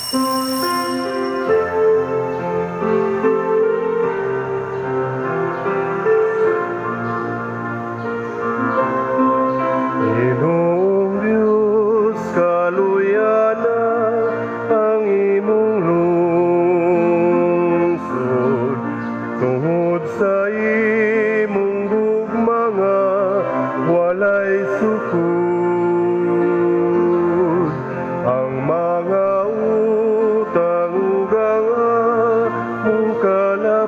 Ginoong Diyos, kaluyana ang imong lungsod tungod sa imong gugma nga walay sukod. Ang mga utang ug ang among kalapasan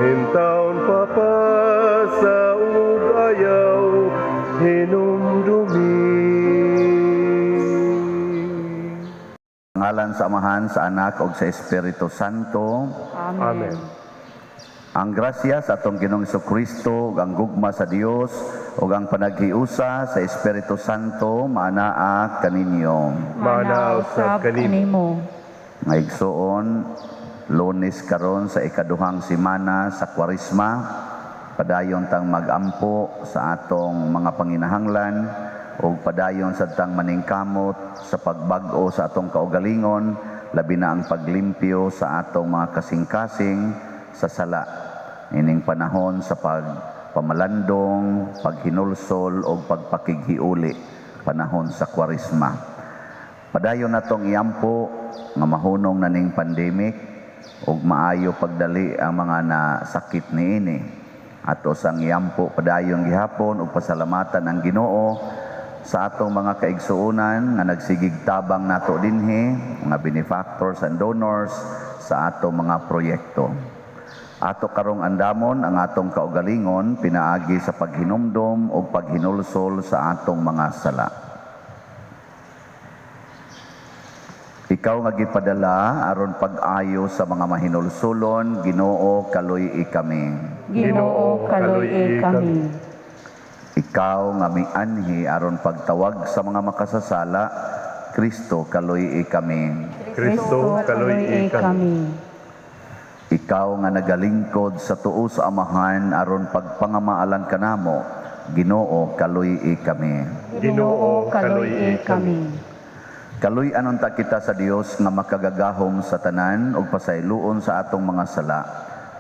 intawon papasa ug ayaw hinumdumi. Ngalan sa Amahan, sa Anak ug sa Espiritu Santo. Amen. Ang grasya sa atong Ginoong Kristo ug ang gugma sa Dios ug ang panaghiusa sa Espiritu Santo maanaa kaninyo. Manaa usab kanimo. Mga igsoon, Lunes karon sa ikaduhang semana sa Kwaresma, padayon tang magampo sa atong mga panginahanglan ug padayon sad tang maningkamot sa pagbag-o sa atong kaugalingon, labi na ang paglimpyo sa atong mga kasing-kasing sa sala. Ining panahon sa pagpamalandong, paghinulsol ug pagpakighiuli, panahon sa Kwaresma. Padayon natong iampo nga mahunong na ning pandemic ug maayo pagdali ang mga nasakit niini. Ato sang iampo padayon gihapon ug pasalamatan ang Ginoo sa atong mga kaigsuonan nga nagsigig tabang nato dinhi, mga benefactors and donors sa atong mga proyekto. Ato karong andamon ang atong kaugalingon pinaagi sa paghinumdom ug paghinulsol sa atong mga sala. Ikaw nga gipadala aron pag-ayo sa mga mahinulsulon, Ginoo, kaluy-i kami. Ginoo, kaluy-i kami. Ikaw nga mianhi aron pagtawag sa mga makasasala, Kristo, kaluy-i kami. Kristo, kaluy-i kami. Ikaw nga nagalingkod sa tuo sa Amahan aron pagpangamaalan kanamo, Ginoo, kaluy-i kami. Ginoo, kaluy-i kami. Kaluy-an unta kita sa Dios nga makagagahom sa tanan ug pasayloon sa atong mga sala.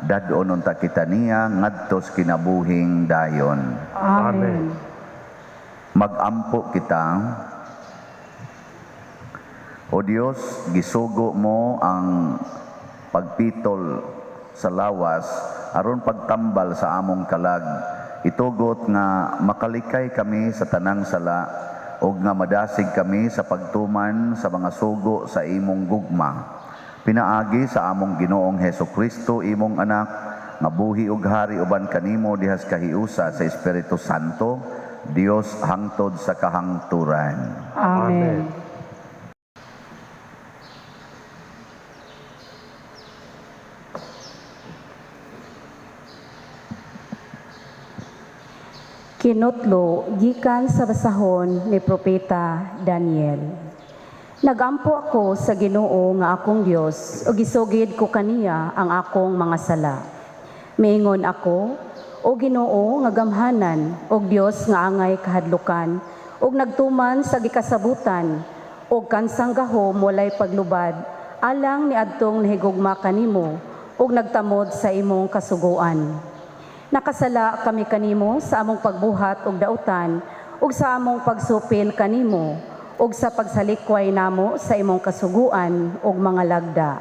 Dad-on unta kita niya ngadto sa kinabuhing dayon. Amen. Magampo kita. O Dios, gisugo mo ang pagpitol sa lawas aron pagtambal sa among kalag. Itugot nga makalikay kami sa tanang sala ug nga madasig kami sa pagtuman sa mga sugo sa imong gugma. Pinaagi sa among Ginoong Heso Kristo, imong anak, nga buhi ug hari uban kanimo dihas kahiusa sa Espiritu Santo, Dios hangtod sa kahangturan. Amen. Kinutlo gikan sa basahon ni Propeta Daniel. Nagampo ako sa Ginoo nga akong Dios ug gisugid ko kaniya ang akong mga sala. Miingon ako, o Ginoo nga gamhanan ug Dios nga angay kahadlukan ug nagtuman sa gikasabutan ug kansang gahom walay paglubad alang niadtong nahigugma kanimo ug nagtamod sa imong kasuguan. Nakasala kami kanimo sa among pagbuhat og dautan ug sa among pagsupil kanimo ug sa pagsalikway namo sa imong kasuguan ug mga lagda.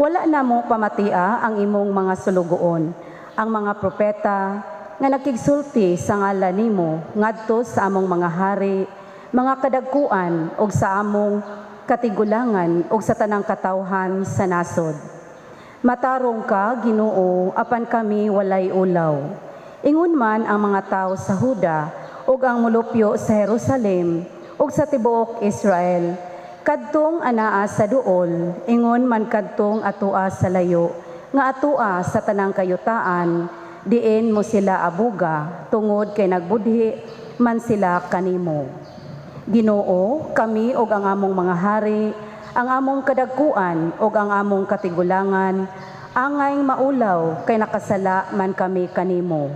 Wala namo pamatia ang imong mga sulugoon, ang mga propeta nga nakigsulti sa ngalan nimo ngadto sa among mga hari, mga kadagkuan ug sa among katigulangan ug sa tanang katawhan sa nasod. Matarong ka, Ginoo, apan kami walay ulaw. Ingon man ang mga tao sa Huda ug ang molupyo sa Jerusalem ug sa tibuok Israel, kadtong anaa sa duol, ingon man kadtong atoa sa layo, nga atoa sa tanang kayutaan, diin mo sila abuga, tungod kay nagbudhi man sila kanimo. Ginoo, kami og ang among mga hari, ang among kadagkuan og ang among katigulangan, angay maulaw kay nakasala man kami kanimo.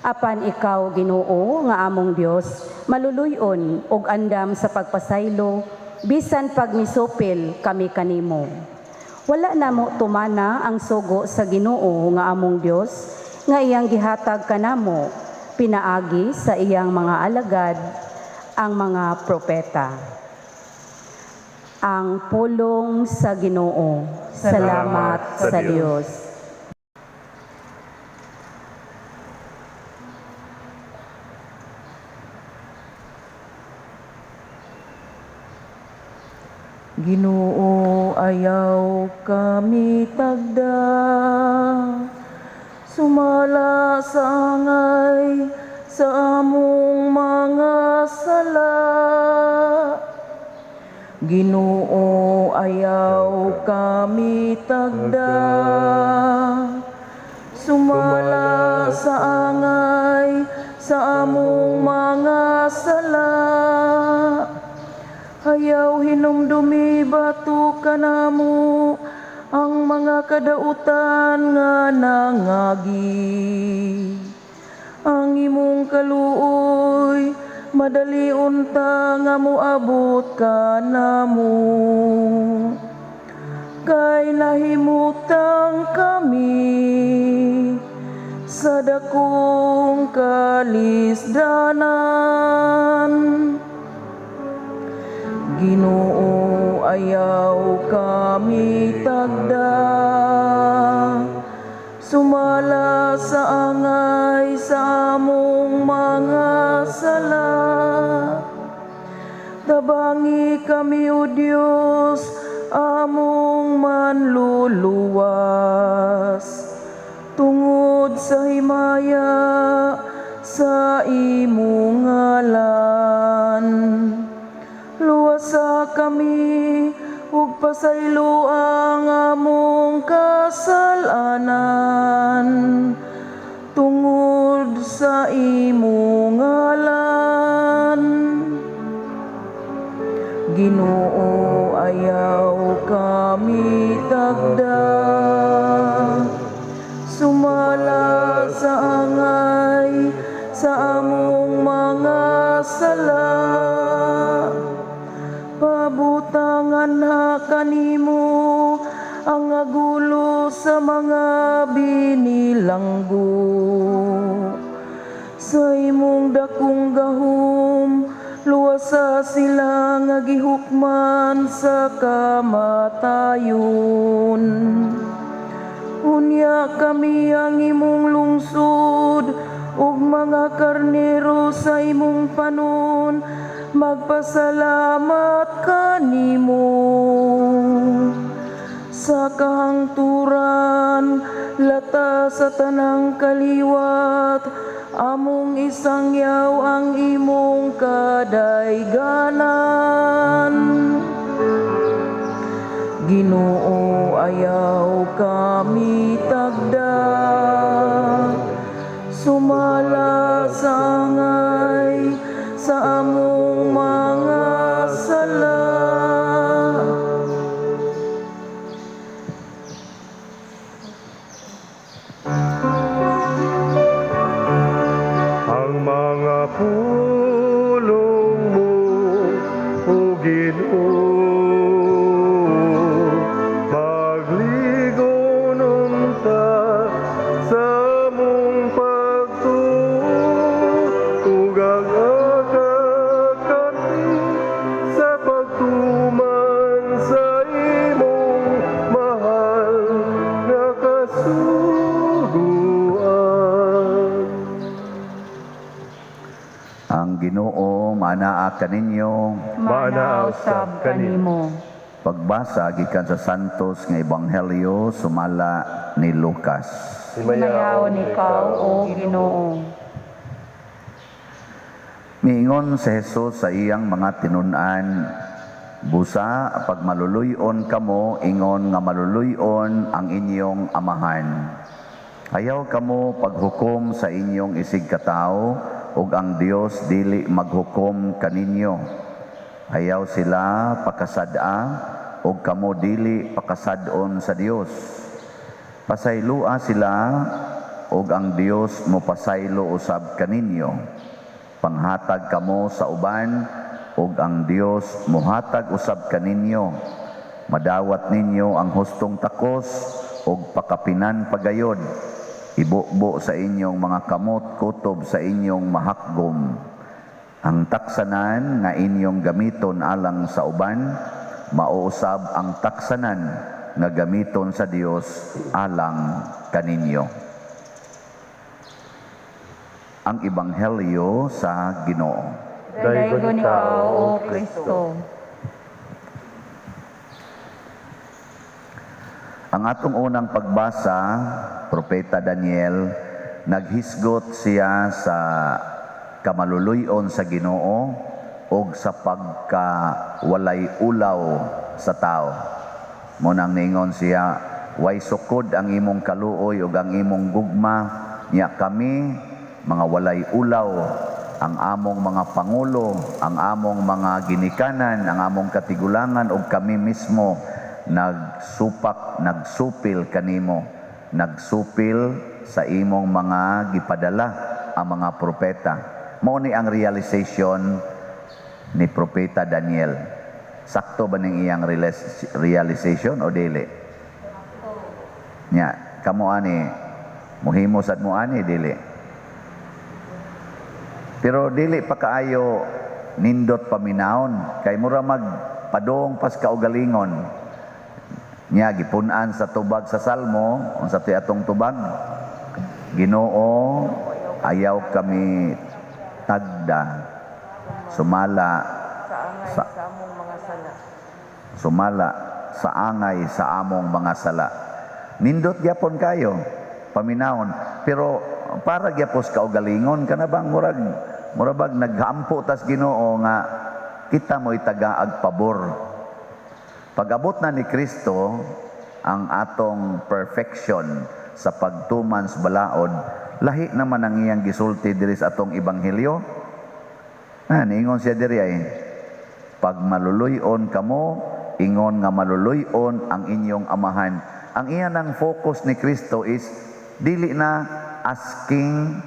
Apan ikaw, Ginoo, nga among Dios, maluluy-on ug andam sa pagpasaylo, bisan pag misupil kami kanimo. Wala namo tumana ang sugo sa Ginoo nga among Dios nga iyang gihatag kanamo pinaagi sa iyang mga alagad ang mga propeta. Ang pulong sa Ginoo. Salamat sa Dios. Ginoo, ayaw kami tagda, sumala sa angay sa among mga sala. Ginoo, ayaw kami tagda, sumala sa angay sa among mga sala. Ayaw hinumdumi bato kanamo ang mga kadautan nga nangagi. Ang imong kaluoy madali unta nga moabot kanamo. Kay nahimutang kami sa dakong kalisdanan. Ginoo, ayaw kami tagda, sumala sa angay sa among mga sala. Tabangi kami, O Dios, among manluluwas, tungod sa himaya sa imong ngalan. Luwasa kami ug pasaylo ang among kasalanan tungod sa imong ngalan. Ginoo, ayaw kami tagda, sumala sa angay sa among mga sala. Pabutangan ha kanimo ang agulo sa mga binilanggo. Sa imong dakong gahom, luwasa sila nga gihukman sa kamatayon. Unya kami ang imong lungsod ug mga karnero sa imong panon, magpasalamat kanimo. Sa kahangturan, lata sa tanang kaliwat, among isangyaw ang imong kadayganan. Ginoo, ayaw kami tagda, sumala sa angay sa among mga sala. Ang mga pulong mo, O Ginoo, magligon unta sa among pagtuo, ug ang akakati sa pagtuman sa imong mahal nga kasuguan. Ang Ginoo manaa kaninyo. Manaa usab kanimo. Pagbasa gikan sa Santos nga Ebanghelyo sumala ni Lucas. Himayaon ikaw, O Ginoo. Miingon si Jesus sa iyang mga tinun-an, busa pag maluluy-on kamo, ingon nga maluluy-on ang inyong amahan. Ayaw kamo paghukom sa inyong isig katawo, ug ang Dios dili maghukom kaninyo. Ayaw sila pakasad-a, ug kamo dili pakasad-on sa Dios. Pasaylua sila, ug ang Dios mopasaylo usab kaninyo. Panghatag kamo sa uban, ug ang Dios mohatag usab kaninyo. Madawat ninyo ang hustong takos ug pakapinan pagayod. Ibubo sa inyong mga kamot kutob sa inyong mahakgom. Ang taksanan nga inyong gamiton alang sa uban, mauusab ang taksanan nga gamiton sa Dios alang kaninyo. Ang Ebanghelyo sa Ginoo. Daygon ikaw, O Kristo. Ang atong unang pagbasa, Propeta Daniel, naghisgot siya sa kamaluluyon sa Ginoo og sa pagkawalay ulaw sa tao. Mo nang niingon siya, way sukod ang imong kaluoy ug ang imong gugma, nya kami mga walay ulaw, ang among mga pangulo, ang among mga ginikanan, ang among katigulangan ug kami mismo nagsupak, nagsupil kanimo, nagsupil sa imong mga gipadala ang mga propeta. Mao ni ang realization ni Propeta Daniel. Sakto ba ning iyang realization o dili? Nya, kamo ani muhimo sad mo ani dili? Pero dili pa kaayo nindot paminawon kay mura magpadong pas kaugalingon. Nya gipun-an sa tubag sa Salmo, unsa ti atong tubag? Ginoo, ayaw kami tagda, sumala sa angay sa among mga sala. Sumala sa angay sa among mga sala. Nindot gyapon kayo paminawon, pero para gyapos kaugalingon kana bang murag murabag naghampo tas Ginoo nga kita mo'y tagaag pabor. Pag-abot na ni Kristo ang atong perfection sa pagtuman sa balaod, lahi naman ang iyang gisulti diri sa atong ebanghelyo. Niingon siya diri ay, pag maluluyon kamo, ingon nga maluluyon ang inyong amahan. Ang iya ng focus ni Kristo is dili na asking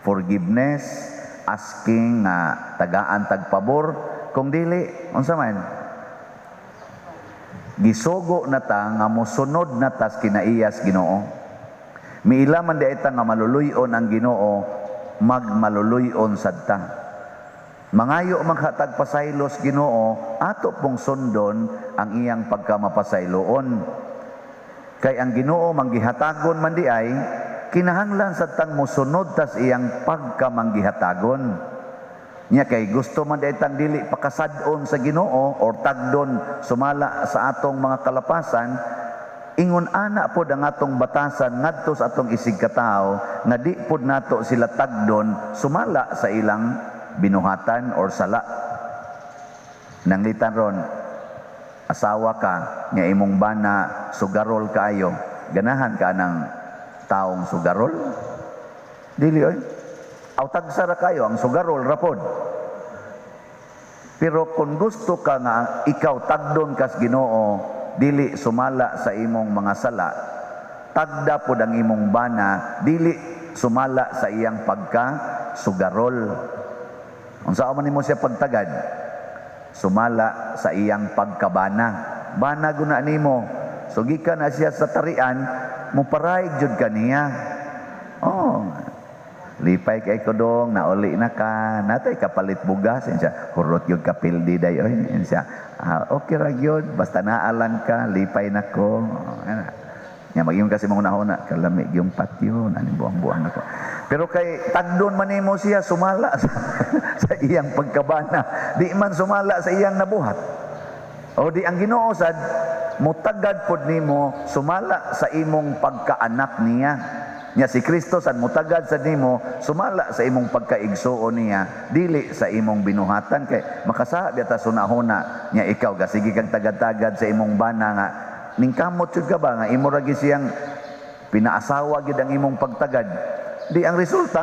forgiveness, asking nga tagaan tagpabor, kung dili unsa man gisugo na ta nga mosunod na tas kinaiyas Ginoo. Miila man di ta nga maluluyon ang Ginoo, magmaluluyon sad ta. Mangayo maghatag pasaylos Ginoo, ato pong sundon ang iyang pagkamapasayloon. Kay ang Ginoo manggihatagon man di ay, kinahanglan sad tang mosunod tas iyang pagkamanggihatagon. Nya kay gusto man di tang dili pakasad-on sa Ginoo or tagdon sumala sa atong mga kalapasan, ingon ana pod ang atong batasan ngadto sa atong isig katawo nga di pod nato sila tagdon sumala sa ilang binuhatan or sala. Nanglitan ron, asawa ka nga imong bana sugarol kaayo, ganahan ka ng taong sugarol? Dili oy. Aw tagsara kayo ang sugarol rapod. Pero kung gusto ka nga ikaw tagdon kas Ginoo, dili sumala sa imong mga sala, tagda pod ang imong bana, dili sumala sa iyang pagka sugarol. Unsa man nimo siya pagtagad? Sumala sa iyang pagkabana. Bana guna nimo. So gikan na siya sa tarian, muparaig jud kaniya. Oh, lipay kay ko dong, nauli na ka, natay kapalit bugas, siya, hurot yung kapildi day, oy, siya, okay ra gyud, basta naalan ka, lipay na ko. Nya magyong kasi mga unahona, kalami yung patyo, naning buang-buang ako. Pero kay tagdon man nimo siya sumala sa iyang pagkabana, di man sumala sa iyang nabuhat. O di ang Ginoo sad mutagad pod nimo sumala sa imong pagkaanak niya. Nya si Kristo sad mutagad sad nimo sumala sa imong pagkaigsuon niya, dili sa imong binuhatan kay makasaha ta sunahona nya ikaw gasige kang tagad-tagad sa imong bana nga ningkamot jud ka ba nga imo ra gyud siyang pinaasawa gyud ang imong pagtagad. Di ang resulta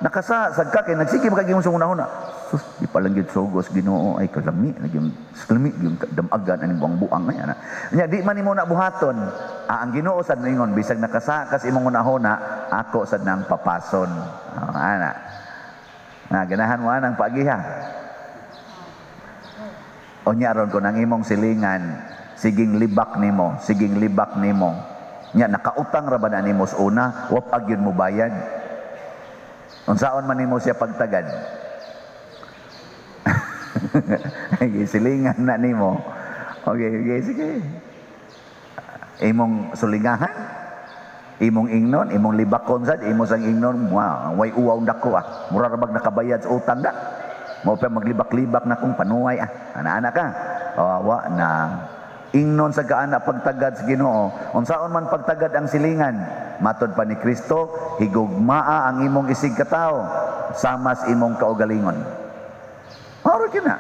nakasaha sad ka kay nagsige man kag imong sunahona. Sus, di pa lang gyud sugos Ginoo ay kalami nagyung kalami yung damagan aning buang-buang ay ana. Nya di man nimo na buhaton. Ang Ginoo sad moingon bisag nakasaha kas imong unahona, Ako sad nang papason. Oh, ana. Na ganahan mo anang paagiha. Unya ron kung ang imong silingan, siging libak nimo, siging libak nimo. Nya nakautang ra ba na nimo sa una, wa pa gyud mo bayad. Unsaon man nimo siya pagtagad? Silingan na nimo. Okay, sige. Imong sulingahan, imong ingnon, imong libakon sad, imo sang ingnon, wow, way uwaw dako ah. Mura ra bag nakabayad sa utang da. Mao pa maglibak-libak na kung panuway ah. Ana-ana ka. O, wa na. Ingnon sa kaana pagtagad sa Ginoo. Unsaon man pagtagad ang silingan, matod pa ni Kristo, higugmaa ang imong isig katawo samas imong kaugalingon. Mao kina.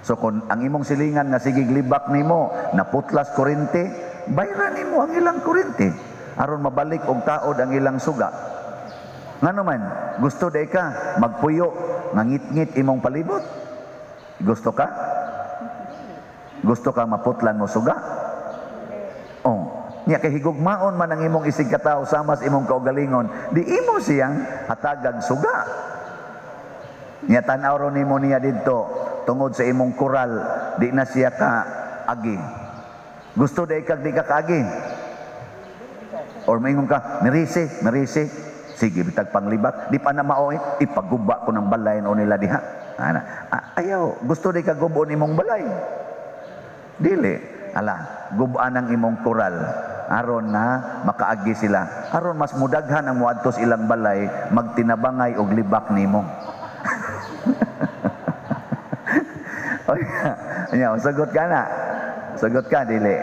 So kung ang imong silingan nga sigig libak nimo, naputlas kurente, bayran nimo ang ilang kurente aron mabalik og taod ang ilang suga. Ngano man, gusto day ka magpuyo nga ngit-ngit imong palibot? Gusto ka? Gusto ka maputlan mo suga? Oh, nya kay higugmaon man ang imong isig katawo samas imong kaugalingon, di imo siyang hatagag suga. Nya tan-aw ron nimo niya didto tungod sa imong koral, di na siya ka agi. Gusto day kag di ka kaagi? Or maingon ka, merisi, merisi. Sige, bitag panglibak. Di pa na maoy, ipaguba ko ng balay o nila diha. Ana, ayaw, gusto di ka gubon imong balay. Dili. Ala, gubaan ang imong koral. Aron na makaagi sila. Aron mas mudaghan ang muadtos ilang balay, magtinabangay og libak nimo. Oy, nya, sagot ka na. Sagot ka, dili.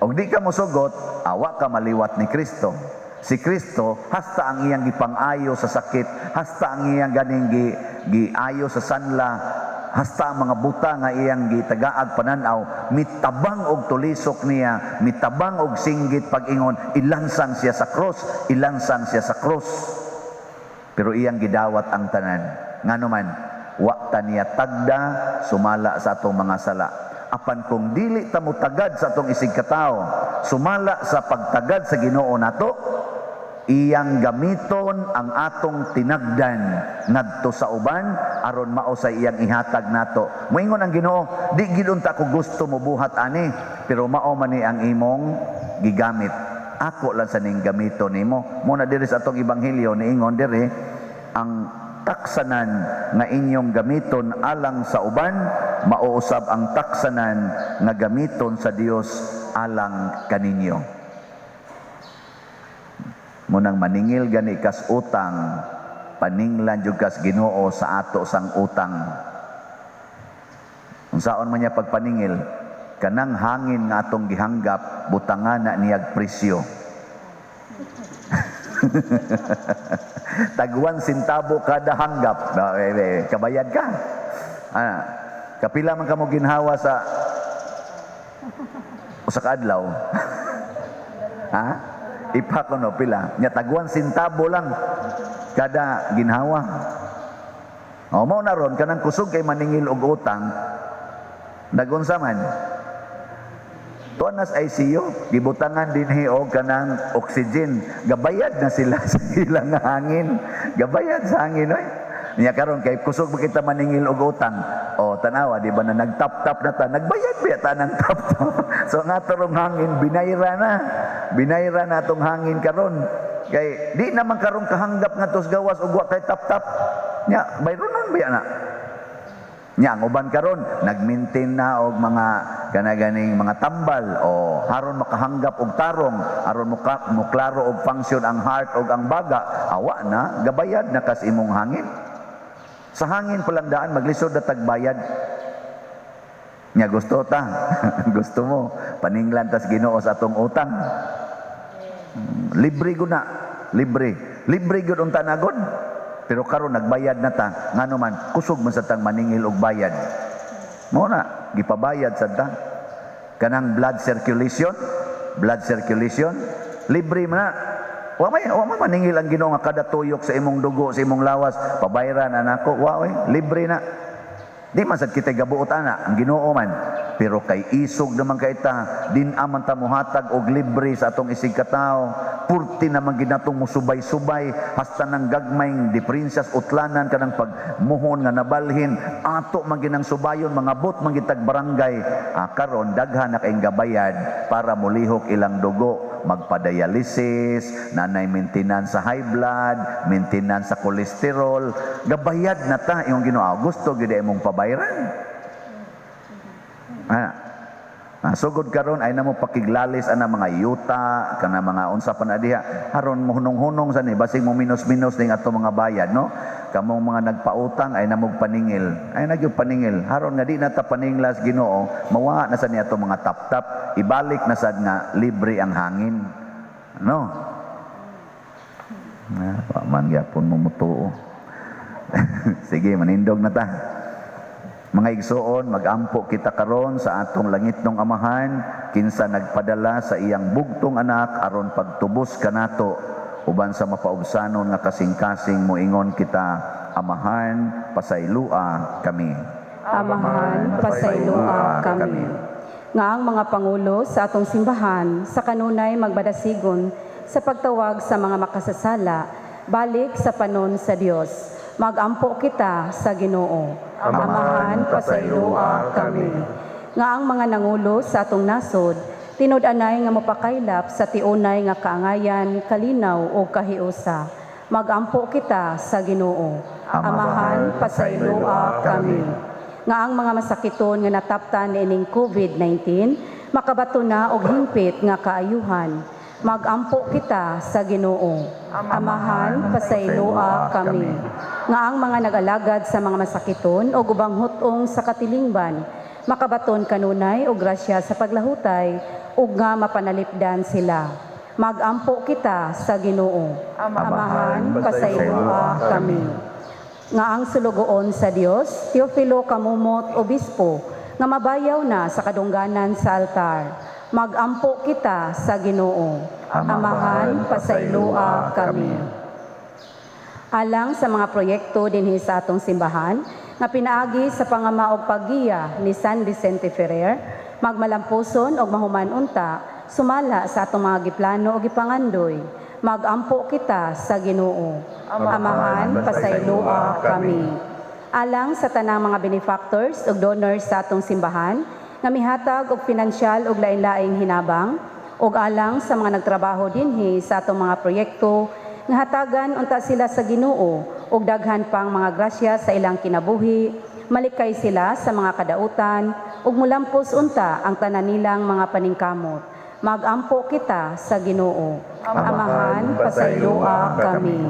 Og di ka mosugot, awa ka maliwat ni Kristo. Si Kristo, hasta ang iyang gipang-ayo sa sakit, hasta ang iyang ganing giayo sa sanla, hasta ang mga buta nga iyang gitagaag pananaw, mitabang og tulisok niya, mitabang og singgit pag-ingon, ilansang siya sa cross, ilansang siya sa cross. Pero iyang gidawat ang tanan. Ngano man, wa ta niya tagda sumala sa atong mga sala. Apan kung dili ta motagad sa atong isig katawo, sumala sa pagtagad sa Ginoo nato, iyang gamiton ang atong tinagdan ngadto sa uban aron mao sa iyang ihatag nato. Moingon ang Ginoo, di gid unta ko gusto mobuhat ani, pero mao man ni ang imong gigamit. Ako lang sa ning gamiton nimo. Muna diri sa atong ebanghelyo niingon diri ang taksanan nga inyong gamiton alang sa uban, mauusab ang taksanan nga gamiton sa Dios alang kaninyo. Munang maningil gani kas utang, paninglan jud kas Ginoo sa ato sang utang. Unsaon man niya pagpaningil, kanang hangin nga atong gihanggap, butangan na niyag presyo. Tagwan sentabo kada hanggap. Kabayad ka. Kapila man kamo ginhawa sa usa ka adlaw. Ha? Ipa ko no pila. Nya tagwan sentabo lang kada ginhawa. O mao na ron kanang kusog kay maningil og utang, nagunsa man? Tuan nas ICU, gibutangan dinhi og kanang oxygen. Gabayad na sila sa ilang hangin. Gabayad sa hangin oy. Nya karon kay kusog ba kita maningil og utang. O tanawa di ba na nagtap-tap na ta, nagbayad ba ta ng tap-tap. So nga torong hangin binayra na. Binayra na atong hangin karon. Kay di naman karon kahanggap nga tos gawas og wa kay tap-tap. Nya bayronon ba na? Nya ang uban karon nagmaintain na og mga kanaganing mga tambal o aron makahanggap og tarong, aron muklaro og function ang heart og ang baga, awa na gabayad na kas imong hangin. Sa hangin pa lang daan maglisod na tagbayad. Nya gusto ta, gusto mo paninglan tas Ginoo sa atong utang. Libre gud na, libre. Libre gud unta na gud. Pero karon nagbayad na ta, ngano man kusog man sa tang maningil og bayad. Mao na gipabayad sad ta. Kanang blood circulation, libre man na. Wa may maningil ang Ginoo nga kada tuyok sa imong dugo, sa imong lawas, pabayran na nako, wa oy, libre na. Di man sad kita gabuot ana, ang Ginoo man. Pero kay isog naman kay ta, din aman ta mohatag og libre sa atong isig katawo. Purti naman ginatong musubay-subay hasta nang gagmayng diferensyas utlanan kanang pagmuhon nga nabalhin ato man ginang subayon mga bot man gitag barangay. Karon daghan na kayong gabayad para molihok ilang dugo, magpa-dialysis, nanay maintenance sa high blood, maintenance sa cholesterol, gabayad na ta yung Ginoo. Gusto gyud imong pabayran. Sugod karon ay namo pakiglalis ana mga yuta kana mga unsa pa na diha aron mo hunong-hunong sa ni basig mo minus-minus ning ato mga bayad, no? Kamong mga nagpautang ay namog paningil, ay nagyud paningil aron nga di na ta paninglas Ginoo, mawa na sa ni ato mga tap-tap, ibalik na sad nga libre ang hangin, no? Na pa man gyapon mo mutuo. Sige, manindog na ta. Mga igsoon, magampo kita karon sa atong langitnong Amahan, kinsa nagpadala sa iyang bugtong anak aron pagtubos kanato uban sa mapaubsanon nga kasing-kasing moingon kita, Amahan, pasaylua kami. Amahan, pasaylua kami. Nga ang mga pangulo sa atong simbahan sa kanunay magbadasigon sa pagtawag sa mga makasasala balik sa panon sa Dios. Magampo kita sa Ginoo. Amahan, pasaylua kami. Nga ang mga nangulo sa atong nasod tinud-anay nga mapakaylap sa tiunay nga kaangayan, kalinaw o kahiusa. Magampo kita sa Ginoo. Amahan, pasaylua kami. Nga ang mga masakiton nga nataptan niining COVID-19 makabato na og hingpit nga kaayuhan. Magampo kita sa Ginoo. Amahan, pasaylua kami. Nga ang mga nag-alagad sa mga masakiton o ubang hutong sa katilingban makabaton kanunay og grasya sa paglahutay ug nga mapanalipdan sila. Magampo kita sa Ginoo. Amahan, pasaylua kami. Nga ang sulugoon sa Dios, Teofilo Camomot Obispo, nga mabayaw na sa kadungganan sa altar. Magampo kita sa Ginoo. Amahan, pasaylua kami. Alang sa mga proyekto dinhi sa atong simbahan nga pinaagi sa pangama og paggiya ni San Vicente Ferrer, magmalampuson og mahuman unta sumala sa atong mga giplano og gipangandoy. Magampo kita sa Ginoo. Amahan, pasaylua kami. Alang sa tanang mga benefactors ug donors sa atong simbahan nga mihatag og pinansyal ug lain-laing hinabang, ug alang sa mga nagtrabaho dinhi sa atong mga proyekto nga hatagan unta sila sa Ginoo ug daghan pang mga grasya sa ilang kinabuhi, malikay sila sa mga kadautan ug mulampos unta ang tanan nilang mga paningkamot. Magampo kita sa Ginoo. Amahan, pasaylua kami.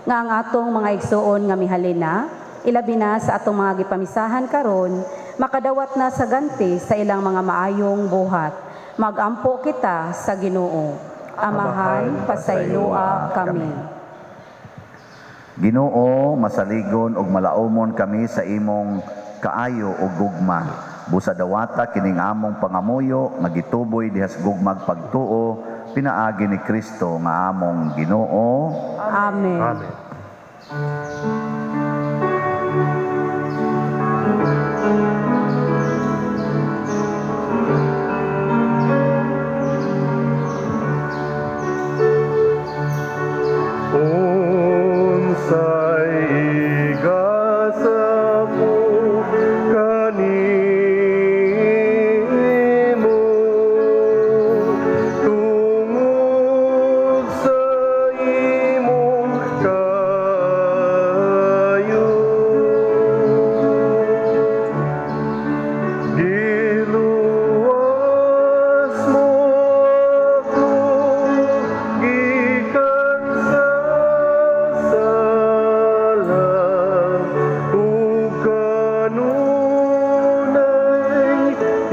Nga ang atong mga igsuon nga mihalin na, ilabi na sa atong mga gipamisahan karon, makadawat na sa ganti sa ilang mga maayong buhat. Magampo kita sa Ginoo. Amahan, pasaylua kami. Ginoo, masaligon ug malaumon kami sa imong kaayo ug gugma. Busa dawata kining among pangamuyo nga gituboy diha sa gugmag pagtuo pinaagi ni Kristo nga among Ginoo. Amen. Amen. Unsay igasa ko kanimo tungod sa imong kaayo, giluwas mo ako gikan sa sala ug kanunay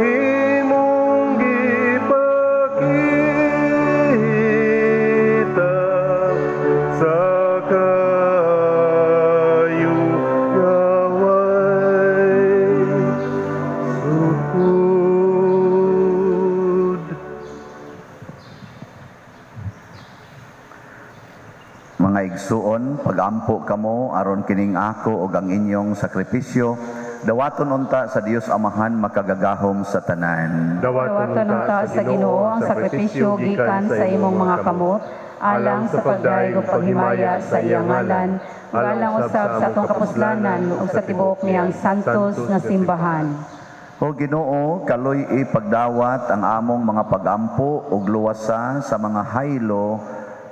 imong gipakita sa kaayo nga way sukod. Mga igsuon, pagampo kamo aron kining ako ug ang inyong sakripisyo Dawaton unta sa Dios Amahan makagagahom sa tanan. Dawaton unta sa Ginoo ang sakripisyo gikan sa imong mga kamot, alang sa pagdayeg ug paghimaya sa iyang ngalan, ug alang usab sa atong kapuslanan ug sa tibuok niyang santos nga simbahan. O Ginoo, kaloy-i pagdawat ang among mga pagampo ug luwasa sa mga haylo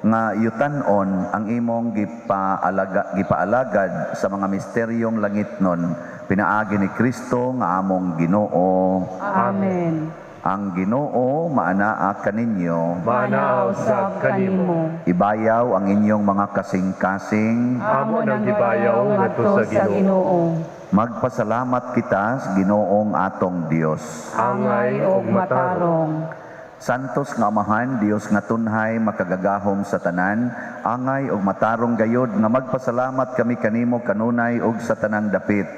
nga yutan-on ang imong gipaalagad sa mga misteryong langitnon, pinaagi ni Kristo nga among Ginoo. Amen. Ang Ginoo maanaa kaninyo. Maanaa usab kanimo. Ibayaw ang inyong mga kasing-kasing. Amo nang gibayaw ngadto sa Ginoo. Magpasalamat kita sa Ginoong atong Dios. Angay og matarong. Santos nga Amahan, Dios nga tunhay, makagagahom sa tanan, angay og matarong gayod nga magpasalamat kami kanimo kanunay og sa tanang dapit.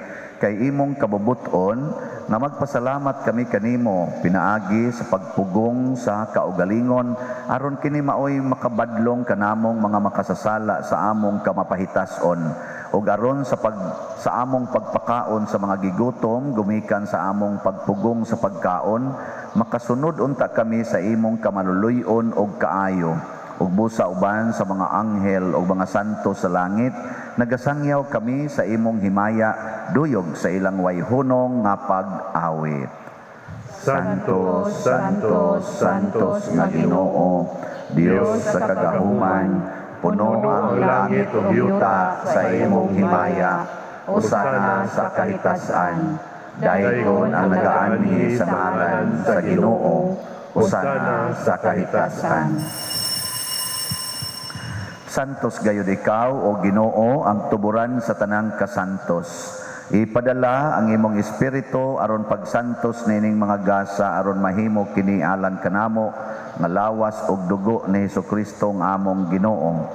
Kay imong kabubuton nga magpasalamat kami kanimo pinaagi sa pagpugong sa kaugalingon, aron kini maoy makabadlong kanamong mga makasasala sa among kamapahitason, ug aron sa among pagpakaon sa mga gigutom gumikan sa among pagpugong sa pagkaon, makasunod unta kami sa imong kamaluluy-on og kaayo. Ug busa uban sa mga anghel ug mga santo sa langit, nagasangyaw kami sa imong himaya, duyog sa ilang wayhunong nga pag-awit. Santo, Santo, Santos nga Ginoo, Dios sa kagahuman, puno ang langit ug yuta sa imong himaya, usana sa kahitasan. Daygon ang nagaanhi sa ngalan sa Ginoo, usana sa kahitasan. Santos gayud ikaw, o Ginoo, ang tuburan sa tanang kasantos. Ipadala ang imong espiritu aron pagsantos nining mga gasa, aron mahimo kini alang kanamo nga lawas ug dugo ni Hesukristo ang among Ginoo.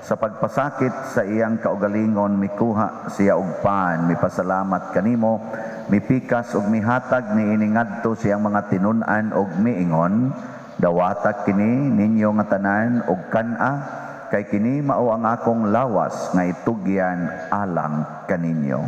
Sa pagpasakit sa iyang kaugalingon, mikuha siya og pan, mipasalamat kanimo, mipikas ug mihatag niini ngadto siyang mga tinun-an og miingon, dawata kini ninyo nga tanan og kan-a, kay kini mao ang akong lawas nga itugyan alang kaninyo.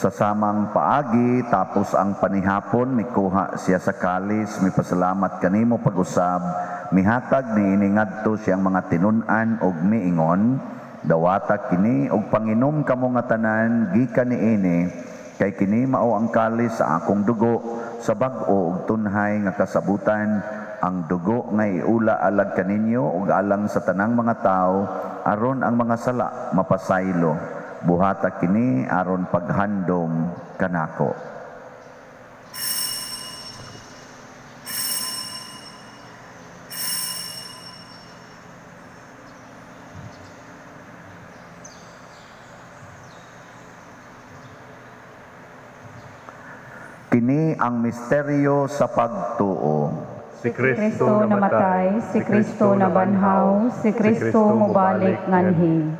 Sa samang paagi, tapos ang panihapon, mikuha siya sa kalis, mipasalamat kanimo pag-usab, mihatag niini ngadto siyang mga tinun-an og miingon, dawata kini og panginom kamo nga tanan gikan niini, kay kini mao ang kalis sa akong dugo sa bag-o ug tunhay nga kasabutan, ang dugo nga iula alag kaninyo ug alang sa tanang mga tawo, aron ang mga sala mapasaylo. Buhata kini aron paghandom kanako. Kini ang misteryo sa pagtuo. Si Kristo namatay, si Kristo nabanhaw, si Kristo mobalik nganhi.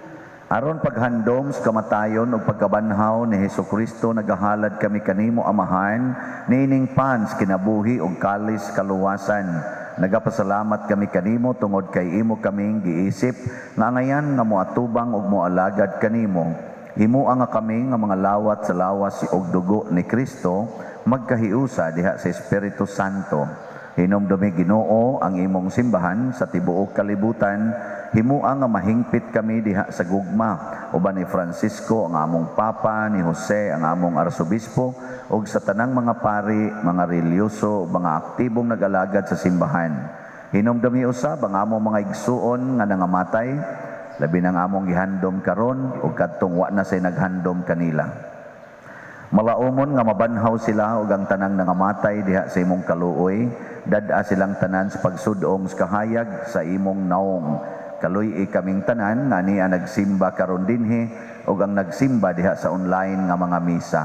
Aron paghandom sa kamatayon ug pagkabanhaw ni Hesukristo, nagahalad kami kanimo Amahan niining pans kinabuhi ug kalis kaluwasan. Nagapasalamat kami kanimo tungod kay imo kaming giisip nga angayan nga moatubang ug moalagad kanimo. Himua nga kami nga mga lawat sa lawas ug dugo ni Kristo magkahiusa diha sa Espiritu Santo. Hinumdumi Ginoo ang imong simbahan sa tibuok kalibutan. Himua nga mahingpit kami diha sa gugma uban ni Francisco ang among Papa, ni Jose ang among Arsobispo, ug sa tanang mga pari, mga relyoso, mga aktibong nag-alagad sa simbahan. Hinumdumi usab ang among mga igsuon nga nangamatay, labi nang among gihandom karon ug kadtong wa na say naghandom kanila. Malaumon nga mabanhaw sila ug ang tanang nangamatay diha sa imong kaluoy, dad-a silang tanan sa pagsudong sa kahayag sa imong naong. Kaluy-i kaming tanan nga niya nagsimba karon dinhi ug ang nagsimba diha sa online nga mga misa.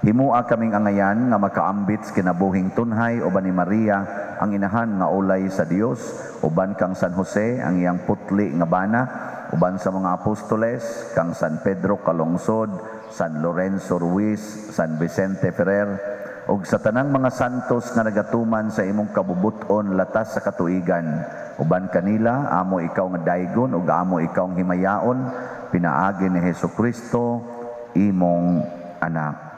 Himua kaming angayan nga makaambit sa kinabuhing tunhay uban ni Maria ang inahan nga ulay sa Dios, uban kang San Jose ang iyang putli nga bana, uban sa mga apostoles kang San Pedro Calungsod, San Lorenzo Ruiz, San Vicente Ferrer, ug sa tanang mga santos nga nagatuman sa imong kabubut-on latas sa katuigan. Uban kanila amo ikaw nga daygon ug amo ikaw nga himayaon, pinaagi ni Hesukristo imong anak.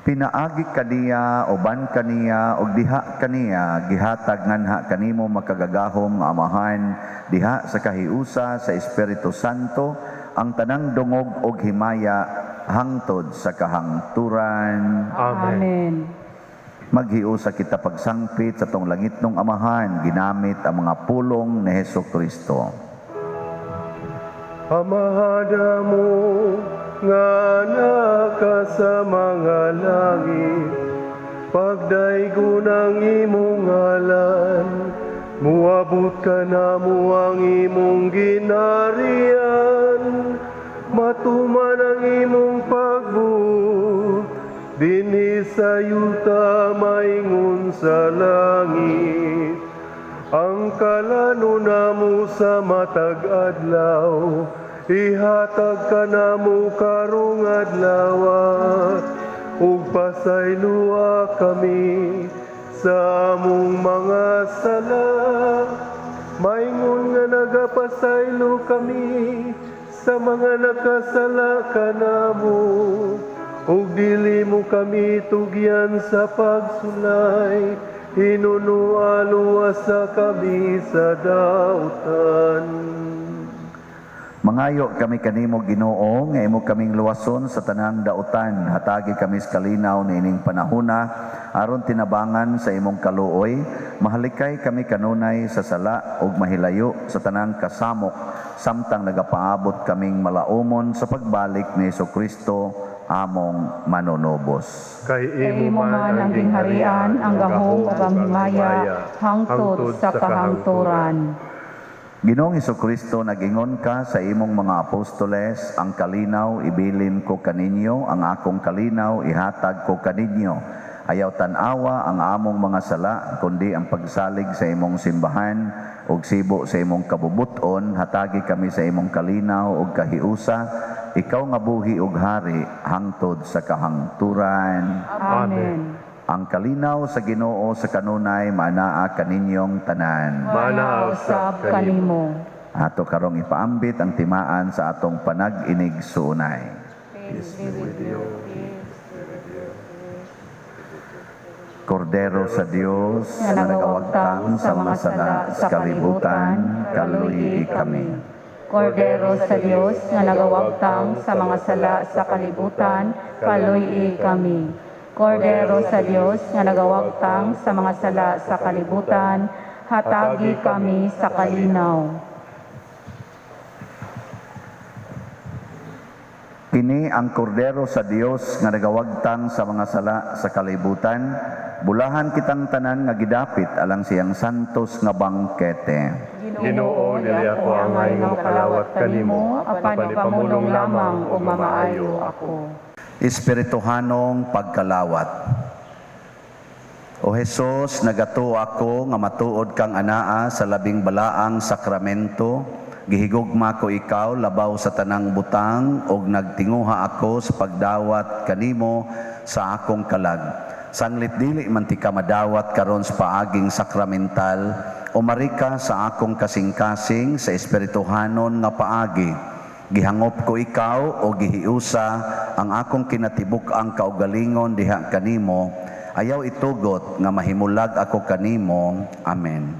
Pinaagi kaniya, uban kaniya, ug diha kaniya, gihatag nganha kanimo makagagahom nga Amahan, diha sa kahiusa sa Espiritu Santo, ang tanang dungog og himaya hangtod sa kahangturan. Amen. Amen. Maghiusa kita pagsangpit sa tong langitnong Amahan, ginamit ang mga pulong ni Hesukristo. Amahan mo nga naka sa mga langit, pagdaygon ang imong ngalan, muabot ka namo ang imong ginarian, matuman ang imong pagbuot, dinhi sa yuta maingon sa langit. Ang kalano namo sa matag adlaw, ihatag kanamo karong adlaw, ug pasayloa kami sa among mga sala, maingon nga nagapasaylo kami sa mga nakasala kanamo, ug dili mo kami tugyan sa pagsulay, hinunoa luwasa kami sa dautan. Mangayo kami kanimo Ginoo nga imo kaming luwason sa tanang dautan, hatagi kami sa kalinaw niining panahona aron tinabangan sa imong kaluoy, mahalikay kami kanunay sa sala ug mahilayo sa tanang kasamok samtang nagapaabot kaming malaumon sa pagbalik ni Hesukristo among manunubos. Kay Kay imo man ang gingharian, ang gahom ug ang himaya, hangtod sa kahangturan. Ginoong Hesukristo, nag-ingon ka sa imong mga apostoles, ang kalinaw ibilin ko kaninyo, ang akong kalinaw ihatag ko kaninyo. Ayaw tan-awa ang among mga sala, kundi ang pagsalig sa imong simbahan ug sibo sa imong kabubuton, hatagi kami sa imong kalinaw ug kahiusa, ikaw nga buhi ug hari hangtod sa kahangturan. Amen. Ang kalinaw sa Ginoo sa kanunay maanaa kaninyong tanan. Maanaa usab kanimo. Ato karong ipaambit ang timaan sa atong panag-inig suunay. Peace be with you. Kordero sa Dios nga nagawagtang sa mga sala sa kalibutan, kaluyi kami. Kordero sa Dios nga nagawagtang sa mga sala sa kalibutan, kaluyi kami. Kordero sa Dios nga nagawagtang sa mga sala sa kalibutan, hatagi kami sa kalinaw. Kini ang kordero sa Dios nga nagawagtang sa mga sala sa kalibutan, bulahan kitang tanan nga gidapit alang siyang santos nga bangkete. Ginoo, dili ako angay nga makalawat kanimo, apan ipamulong lamang ug mamaayo ako. Espirituhanong pagkalawat. O Hesus, nagatuo ako nga matuod kang anaa sa labing balaang sakramento. Gihigugma ko ikaw labaw sa tanang butang ug nagtinguha ako sa pagdawat kanimo sa akong kalag. Sanglit dili man ti ka madawat karon sa paaging sakramental, umari ka sa akong kasing-kasing sa espirituhanon nga paagi. Gihangop ko ikaw o gihiusa ang akong kinatibuk-ang kaugalingon diha kanimo. Ayaw itugot nga mahimulag ako kanimo. Amen.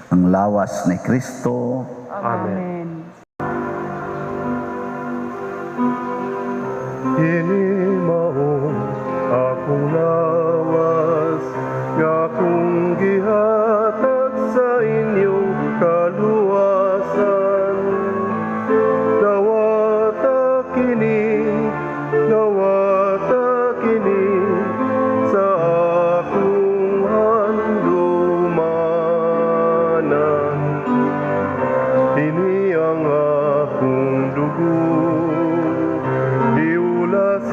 Ang lawas ni Kristo. Amen. Amen. Kini mao akong lawas nga akong gihatag sa inyong kaluwasan. Dawata kini, dawata kini sa akong handumanan. Ini ang akong dugo, giulas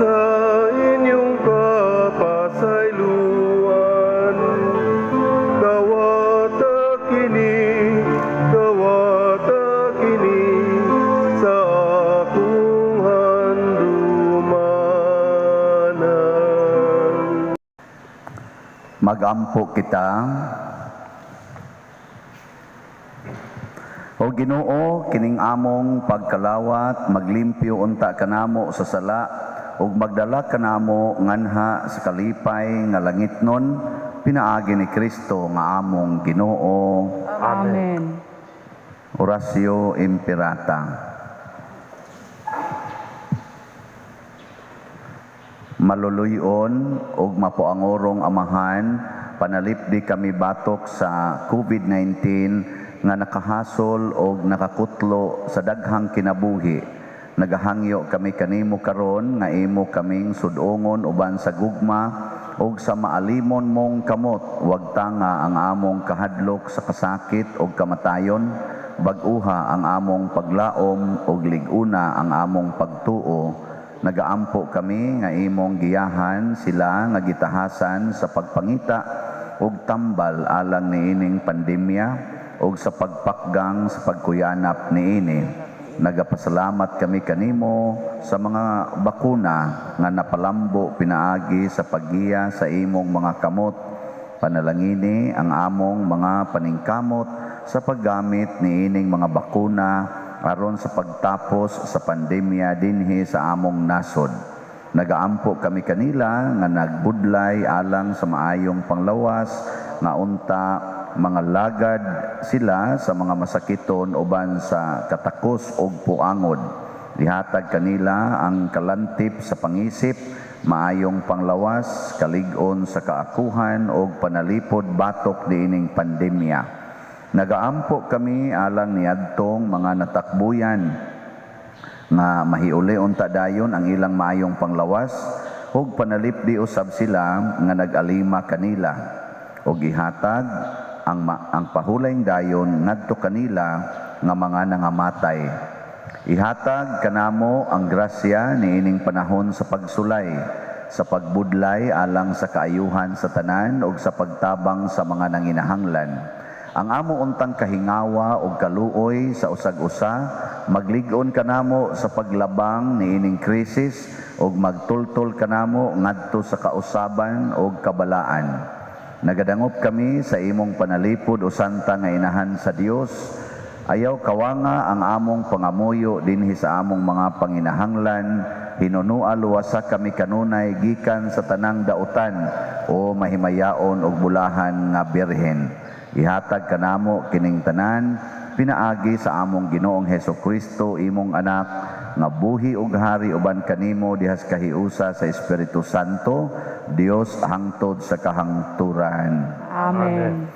Magampo kita. O Ginoo, kining among pagkalawat, maglimpyo unta kanamo sa sala ug magdala kanamo nganha sa kalipay nga langitnon, pinaagi ni Kristo nga among Ginoo. Amen. Oratio Imperata. Maluluyon ug mapuangorong Amahan, panalipdi kami batok sa COVID-19 nga nakahasol og nakakutlo sa daghang kinabuhi. Nagahangyo kami kanimo karon nga imo kaming sudongon uban sa gugma ug sa maalimon mong kamot. Wag tanga ang among kahadlok sa kasakit ug kamatayon, bag-uha ang among paglaom ug lig-una ang among pagtuo. Nagaampo kami nga imong giyahan sila nga gitahasan sa pagpangita ug tambal alang niining pandemya ug sa pagpakgang sa pagkuyanap niini. Nagapasalamat kami kanimo sa mga bakuna nga napalambo pinaagi sa paggiya sa imong mga kamot. Panalangini ang among mga paningkamot sa paggamit niining mga bakuna aron sa pagtapos sa pandemya dinhi sa among nasod. Nagaampo kami kanila nga nagbudlay alang sa maayong panglawas nga unta mga lagad sila sa mga masakiton uban sa katakos og puangod. Ihatag kanila ang kalantip sa pangisip, maayong panglawas, kalig-on sa kaakuhan og panalipod batok niining pandemya. Nagaampo kami alang niadtong mga natakbuyan nga mahiuli unta dayon ang ilang maayong panglawas ug panalipdi usab sila nga nag-alima kanila ug ihatag ang pahulayng dayon ngadto kanila nga mga nangamatay. Ihatag kanamo ang grasya niining panahon sa pagsulay, sa pagbudlay alang sa kaayuhan sa tanan ug sa pagtabang sa mga nanginahanglan. Ang amo untang kahingawa og kaluoy sa usag-usa, maglig-on kanamo sa paglabang niining krisis ug magtultol kanamo ngadto sa kausaban ug kabalaan. Nagadangop kami sa imong panalipod o santa nga inahan sa Dios. Ayaw kawanga ang among pangamuyo dinhi sa among mga panginahanglan. Hinunua luwasa kami kanunay gikan sa tanang dautan o mahimayaon og bulahan nga birhen. Ihatag kanamo kining tanan pinaagi sa among Ginoong Hesus Kristo, imong anak nga buhi ug hari uban kanimo dihas kahiusa sa Espiritu Santo, Dios hangtod sa kahangturan. Amen.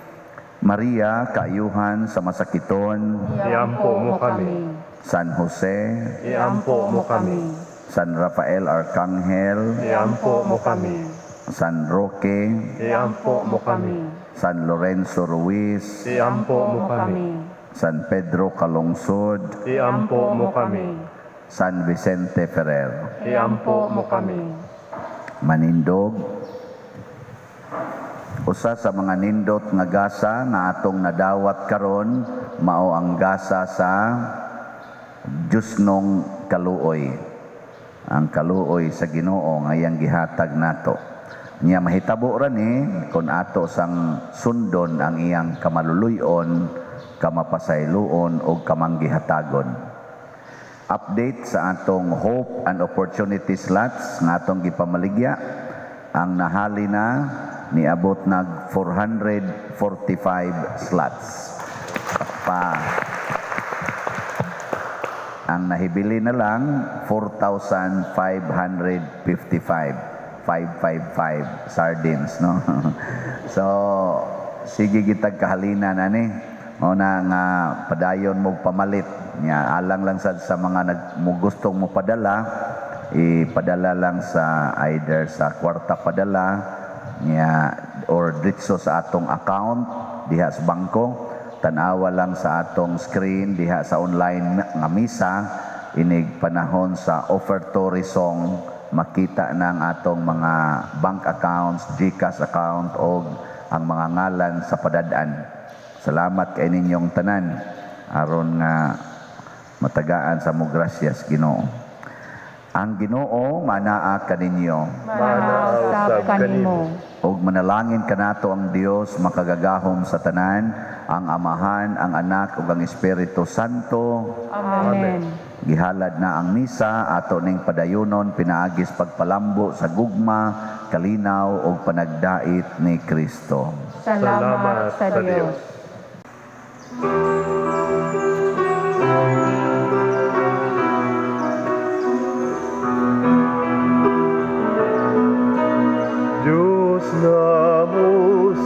Maria, kaayuhan sa masakiton, iampo mo kami. San Jose, iampo mo kami. San Rafael Arcangel, iampo mo kami. San Roque, iampo mo kami. San Lorenzo Ruiz, iampo mo kami. San Pedro Calungsod, iampo mo kami. San Vicente Ferrer, iampo mo kami. Manindog, usa sa mga nindot nga gasa nga atong nadawat karon mao ang gasa sa Diyosnong kaluoy. Ang kaluoy sa Ginoo nga iyang gihatag nato. Nya mahitabo ra ni kon ato sang sundon ang iyang kamaluluyon, kamapasayloon og kamanggihatagon. Update sa atong Hope and Opportunity slots nga atong gipamaligya, ang nahali na niabot nag 445 slots. Pa ang nahibili na lang 4,555. 555 sardines, no? So sige gitag kahalinan ani mao na nga padayon mo pamalit nya, alang lang sad sa mga nagmugustong mo padala, ipadala lang sa either sa kwarta padala nya or diretso sa atong account diha sa bangko. Tan-awa lang sa atong screen diha sa online nga misa inig panahon sa offertory song, makita ng atong mga bank accounts, GCash account o ang mga ngalan sa padad-an. Salamat kay ninyong tanan aron nga matagaan sa mo grasyas Ginoo. Ang Ginoo manaa kaninyo. Manaa usab kanimo. Ug manalangin kanato ang Dios makagagahom sa tanan, ang Amahan, ang Anak ug ang Espiritu Santo. Amen. Gihalad na ang misa ato ning padayunon pinaagis pagpalambo sa gugma, kalinaw ug panagdait ni Kristo. Salamat sa Dios. Diyos namo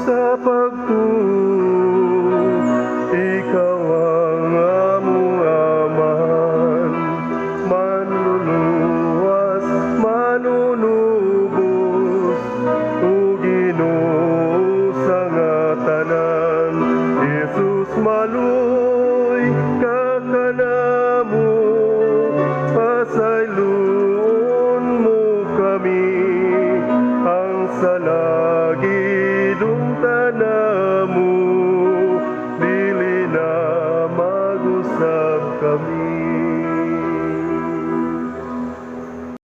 sa pagtuo, Ikaw ang among Amahan, manluluwas, manunubos, o Ginoo sa nga tanan. Jesus, maluoy ka kanamo, pasayloon mo kami, ang sala gidumtan.